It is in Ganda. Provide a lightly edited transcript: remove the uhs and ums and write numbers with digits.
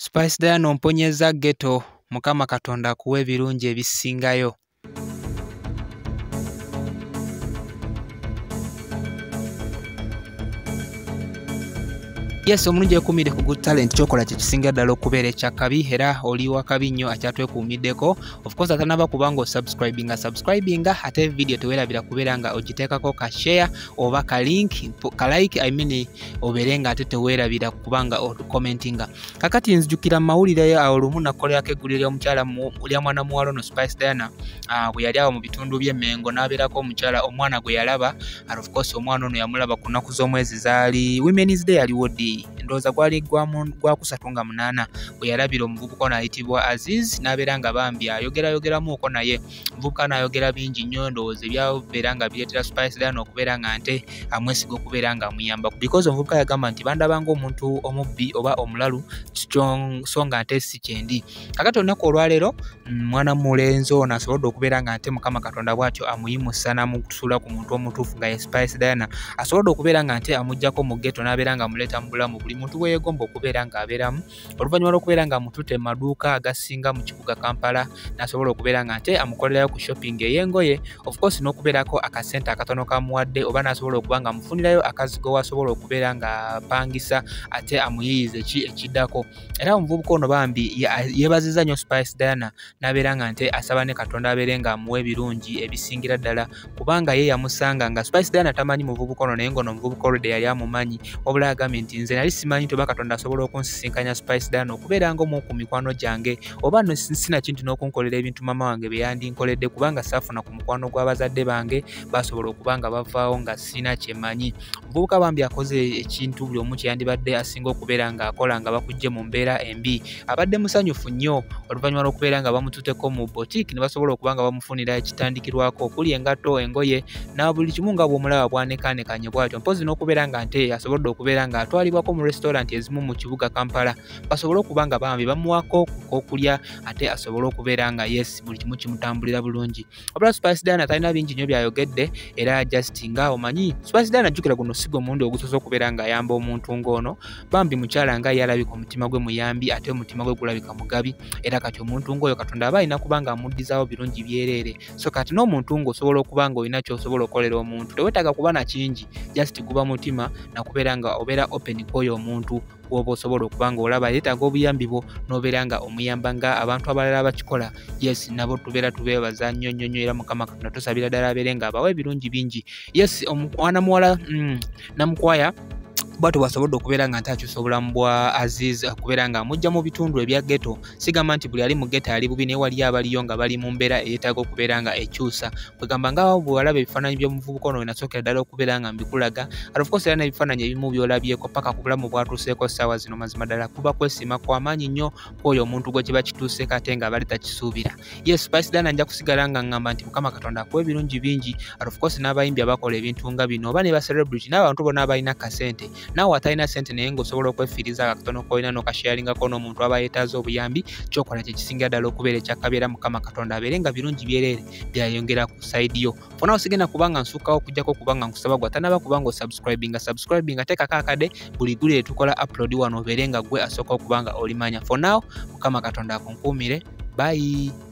Spice Diana omponyezza ghetto, Mukama Katonda akuwe ebirungi ebisingayo. Yes, omulungi ekumire ku Good Talent kyokola kye kisinga ddala okubeera ekyakabi era oli wakabi nnyo akyatwekuumiddeko. Of course atanaba kubanga osubscribinga subscribinga, ate video teweerabira kubeera nga ogiteekako ka share oba ka link ka like, I mean obeere nga ate teweerabira kubanga ocommentinga. Kakati nzijukira mawulire awo lumu nakolerako eggulire ly'omukyala lya mwana muwala ono Spice Diana bwe yali awo mu bitundu by'e Mengo n'abeerako omukyala omwana gwe yalaba, and of course omwana ono yamulaba ku nnaku z'omwezi zaali Women's Day yaliwo ddi, ndowooza gwali gwa 38 bwe yalabira omuvubuka ono ayitibwa Aziz n'abeera nga bambi ayogerayogeramuuko naye. Omuvubuka n'ayogera bingi nnyo, ndowooza ebyabeera nga bireetera Spice Diana okubeera nga nte amwesiga okubeera nga amuyamba, because omuvubuka yagamba nti bandaba ng'omuntu omubbi oba omulalu so nga nte si kyendi. Kakati olunaku olwaleero mwana mulenzi ono asobodde okubeera nga nte Mukama Katonda bw'atyo amuyimusa n'amusuula ku muntu omutuufu nga ye Spice Diana, asobodde okubeera nga nte amuggyako mu ghetto n'abeera nga amuleeta mu bulamu buli muntu bwe yeegomba okubeera ng'abeeramu, oluvannyuma lw'okubeera nga amututte mu maduuka agasinga mu kibuga Kampala n'asobola okubeera nga nte amukolerayo ku shopping ey'engoye, of course n'okubeerako akasente akatono kamuwadde oba n'asobola okuba nga amufunirayo akazigo w'asobola okubeera ng'apangisa ate amuyiiyize ki ekiddako. Era omuvubuka ono bambi yeebazizza nnyo Spice Diana n'abeera nga nte asaba ne Katonda abeere ng'amuwa ebirungi ebisingira ddala, kubanga ye yamusanga nga Spice Diana tamanyi muvubuka ono, naye ng'ono omuvubuka already yali amumanyi, wabula agambye nti nze nali simanyi nti oba Katonda asobola okunsisinkanya Spice Diana okubeera ng'omu ku mikwano gyange, oba sina kintu n'okunkolera ebintu maama wange bye yandinkoledde, kubanga saafuna ku mukwano gw'abazadde bange basobola okuba nga bavaawo nga sina kye mmanyi. Omuvubuka bambi akoze ekintu buli omu kye yandibadde asinga okubeera ng'akola nga bakuggye mu mbeera embi. Abadde musanyufu nnyo oluvannyuma lw'okubeera nga bamututteko mu boutique ne basobola okuba nga bamufunira ekitandikirwako okuli engatto, engoye na buli kimu nga bw'omulaba bwanekaanekanye bw'atyo, mpozzi n'okubeera nga nte asobodde okubeera ng'atwalibwako mu restaurant ezimu mu kibuga Kampala basobole okuba nga bambi bamuwako okulya ate asobole okubeera nga yes buli kimu kimutambulira bulungi. Wabula Spice Diana talina bingi nnyo by'ayogedde, era just nga omanyi Spice Diana jjukira guno si gwe mulundi ogusoose okubeera ng'ayamba omuntu ng'ono. Bambi mukyala nga ye alabika omutima gwe muyambi ate omutima gwe gulabika mugabi, era kati omuntu ng'oyo Katonda aba alina kuba nga amuddizaawo birungi byereere. So kati n'omuntu ng'osobola okuba ng'olina ky'osobola okukolera omuntu, teweetaaga kuba na kingi, just guba mutima nakubeera nga obeera open kw'oyo omuntu bw'oba osobola okuba ng'olaba yeetaaga obuyambi bwo n'obeera nga omuyamba nga abantu abalala abakikola. Yes, nabo tubeera tubeebaza nnyo nnyo nnyo, era Mukama Katonda tusabira ddala abeere ng'abawa ebirungi bingi. Yes, omwana muwala Namukwaya bw'atyo bw'asobodde okubeera nga nte akyusa obulamu bwa Aziz okubeera nga amujja mu bitundu ebya ghetto. Sigamba nti buli ali mu ghetto ali bubi, naye waliyo abaliyo nga bali mu mbeera eyeetaaga okubeera nga ekyusa. Kwegamba nga bwe walaba ebifaananyi by'omuvubuka ono we nasookera ddala okubeera nga mbikulaga, and of course era n'ebifaananyi ebimu by'olabyeko paka ku bulamu bw'atuuseeko ssaawa zino, mazima ddala kuba kwesiima kw'amaanyi nnyo kw'oyo omuntu gwe kiba kituuseeko ate nga abadde takisuubira. Yes, Spice Diana nja kusigala nga ŋŋamba nti Mukama Katonda akuwa ebirungi bingi, and of course n'abayimbi abakola ebintu nga bino oba ne ba celebrity n'abantu bonna abalina kasente. Naawe atalina ssente naye ng'osobola okwefiiriza akatono k'olina n'okasharingako n'omuntu aba yeetaaze obuyambi, ky'okola kye kisingira ddala okubeera ekyakabi, era Mukama Katonda abeere nga birungi byereere byayongera ku side yo. For now sigenda kubanga nsukkawo okuggyako kubanga nkusaba gwe atanaba kubanga osubscribinga subscribinga, teekako akade buli ggulire tukola upload wano obeere nga ggwe asooka okuba nga olimanya. For now Mukama Katonda akunkuumire. Bye.